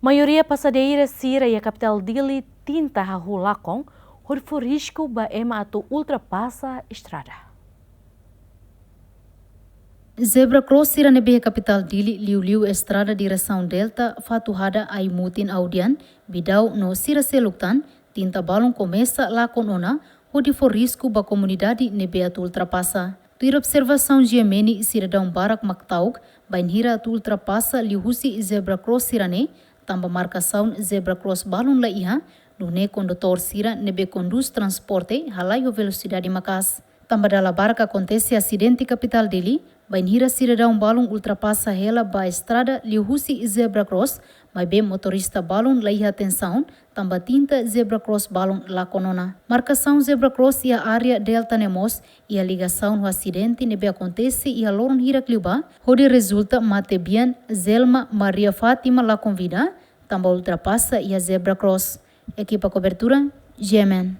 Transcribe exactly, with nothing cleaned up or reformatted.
Maioria pasadeira sira iha kapitál Dili tinta hahú lakon, hodi fó risku ba ema atu ultrapasa estrada. Zebra cross sira ne'ebé iha kapitál Dili, liuliu estrada diresaun Delta, Fatuhada, Aimutin, Audian, Bidau no sira seluk tan, tinta balun komesa lakon ona, hodi fó risku ba komunidade ne'ebé atu ultrapasa. Tuir observasaun G M N, sidadaun barak mak ta'uk, bainhira atu ultrapasa liuhusi zebra cross sira-ne'e, tanba markasaun zebra cross balun la iha, nune'e kondutór sira ne'ebé kondús transporte halai ho velosidade maka'as. Tanba dala barak akontese asidente kapitál Dili, bainhira sidadaun balun ultrapasa hela ba estrada liuhusi zebra cross, maibé motorista balun la iha atensaun, tanba tinta zebra cross balun lakon ona. Markasaun zebra cross iha área Delta ne'e mós iha ligasaun ho asidente ne'ebé akontese iha loron hirak liubá, hodi rezulta mate bian Zelma Maria Fátima lakon vida, tanba ultrapasa iha zebra cross. Ekipa kobertura, G M N.